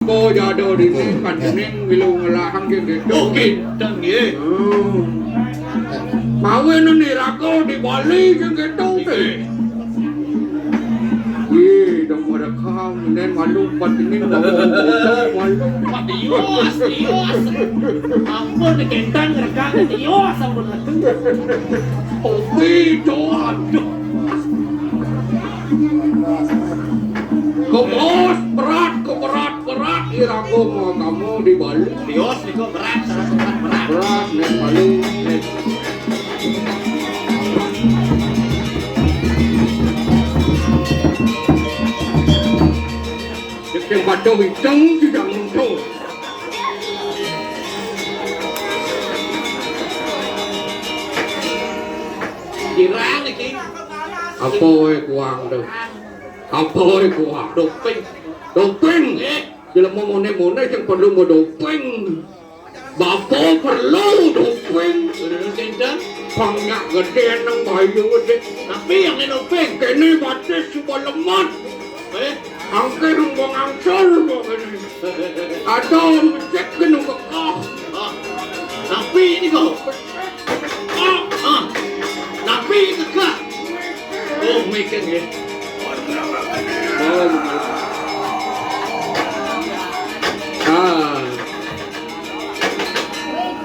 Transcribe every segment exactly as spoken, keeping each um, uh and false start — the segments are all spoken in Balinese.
Oh, jadul dini pancening milu ngelahang sing kéto. Oh, kénten nggih. Hmm. Mawinan iraga di Bali sing kéto, té. Ih, dong merekam, nén malu pancening bawa foto, malu. Wah, tios, tios. Ampun, kénten ngerekam, tios, ampun. Kopi, Cok. Aduh. Kebos, berat, keberat, berat, iraga mau kamu di Bali. Tios niku berat, sangat berat, berat. Berat, nén Bali. Sing patuh hitung tidak muncul. Girang iki. Apa waé kuang to? Apa waé kuang? Doping. Doping. Nggih. Jelema moné-moné sing perlu mau doping. Bapa perlu doping. Lho, sinten? Banyak gedé nang bayu gedé. Tapi yang doping. Kéné batis suba lemot. Eh? Angké nang bang angsur kok kéné. Ada becik kena bekah. Ah. Tapi ini kok. Ah, ah. Tapi ini kok. Oh, mikir ya. Oh, mikir. Ah.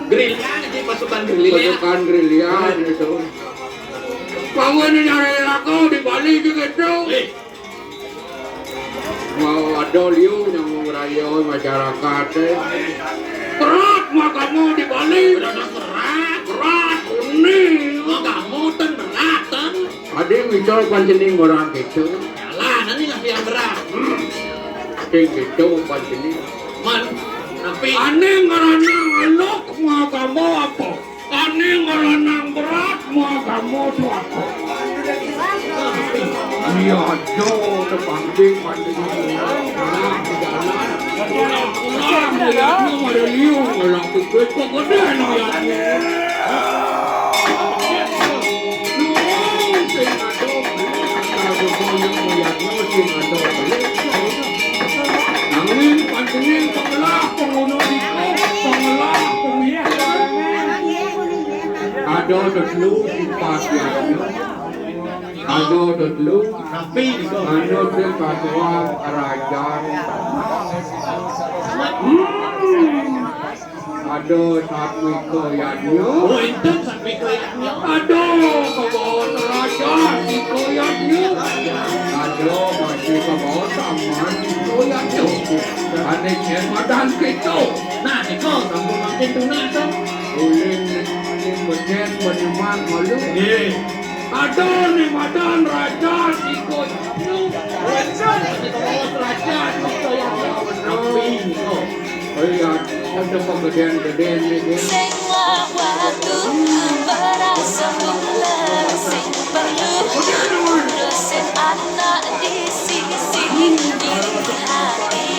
Gerilya iki pasukan gerilya. Pasukan gerilya gitu. Pawene nyari aku di Bali gitu. Eh. Mau ada liu yang ngerayoi masyarakat, eh. Berat mah kamu di Bali. Berat, berat. Berat, kuning. Mah kamu ten berat, ten. Adi misal pancening orang gitu. Yalah, nanti ngasih yang berat. Hmm. Sing gitu pancening. Man, tapi aneh ngarana ngaluk mah kamu apa? Ane ngranang berat, mau kamu tuh aku. Iya, jo, tepangking, panjang, pulang, pulang, pulang, pulang, pulang, ada liu, pulang, pipit, kok gede, no, ya, sing ada, sing ada, nanging, panjangin, pengelah, pengono, dikau, pengelah, pemikiran. Ada tetelu sifat yadnya. Ada tetelu. Tapi ada sing katuan kerajaan. Hmm. Ada satwika yadnya. Oh, enten satwika yadnya. Ada kabawa kerajaan sika yadnya. Ada masih kabawa taman sika yadnya. Ane jen madan kita. Nah, nika sampun makin tunas, to. Ulin, ulin beden, beneman, malu. Nggih. Aduh, ni madan raja siko. Raja siko yang. Tapi, oh. Oh iya, ada pegeden-geden ni, dia. Sing wawatu berasa pulas, sing perlu, sing anak di sisi diri hati.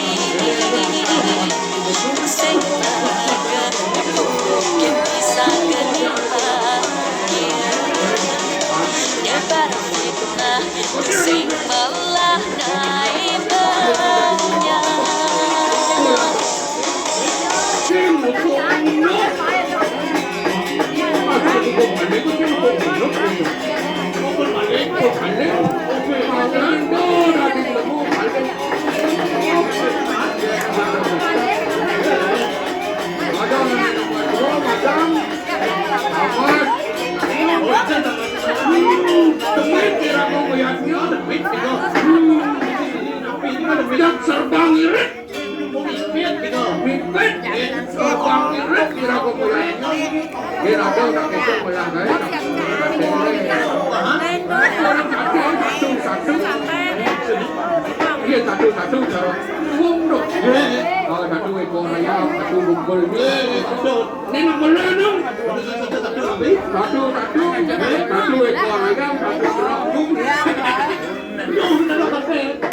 Sing makan mungkin bisa geni bahagia. Nyebar fitnah, sing malah naik banyak. Serba ngirit. Mipit, eh, tukang ngirit, kira-kira. Kira ada nak itu malah, eh. Orang satu, satu, satu. Iya, satu, satu, cara. Umum tu. Oh, satu ekor ayam, satu bungkul. Ini nak bela tu. Satu, satu, satu, satu ekor ayam, satu kerabu.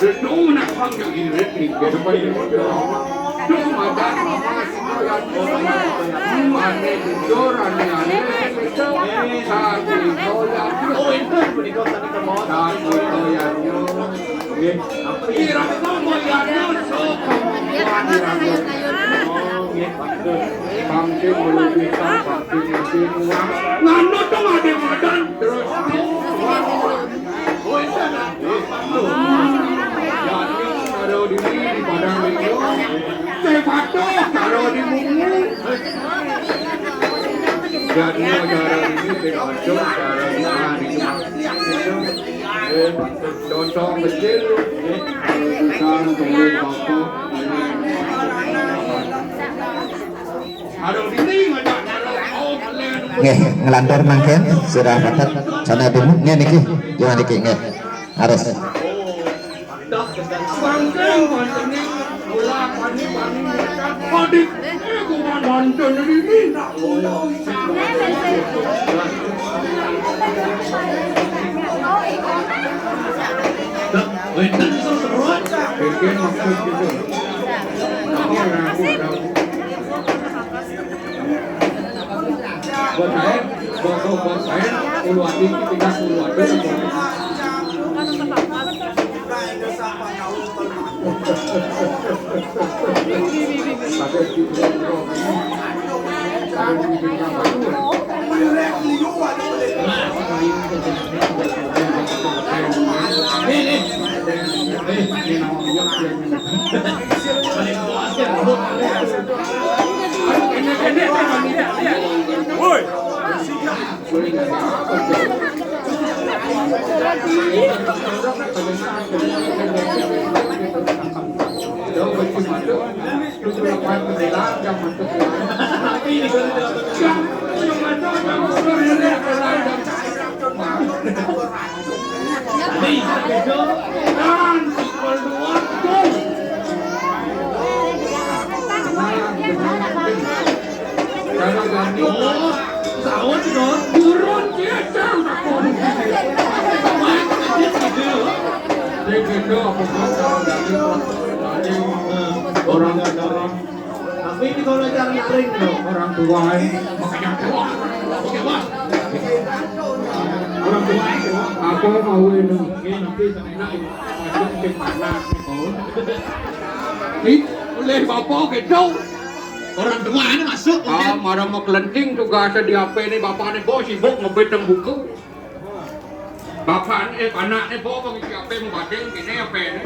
Itu nak panggil irit ni, dia depan dia. Tu makan, makan, makan. Hmm, aneh, jujur, aneh, aneh. Satu koyak. Oh, itu beli kau tadi ke bawah. Satu koyak. Okey. Kira kau mau yang masuk? Wah, dirangkul. Oh, nggih, patut. Pangcing melupitan, pangcing mesin uang. Nganu tuh ada madan terus. Jadi, karo diri di Padang Minggu. Saya patuh, karo di Minggu. Jadi, karo ini, saya patuh, karo di mana, di mana. Contoh kecil, kan, tunggu bapak. Nggih, nglantur mangkin, sira patut sana dulu. Nggih, niki, jangan niki, nggih. Harus. Buat saya, buat, buat saya, ulu hati, kita ulu hati. Woi. Orang, orang, tapi ini kalau cara nyaring, loh, orang tua ini. Makanya tua. Oke, Mas. Orang tua ini, apa mau ini? Ini nanti saya enak ini. Masuk ke mana? Ih, oleh bapak gitu. Orang tua ini masuk. Ah, marah mau kelenting tugasnya di H P ini, bapaknya bos sibuk ngebet buku. Bapak eh, anaknya bawa ngisi H P, mau badeng gini H P ini.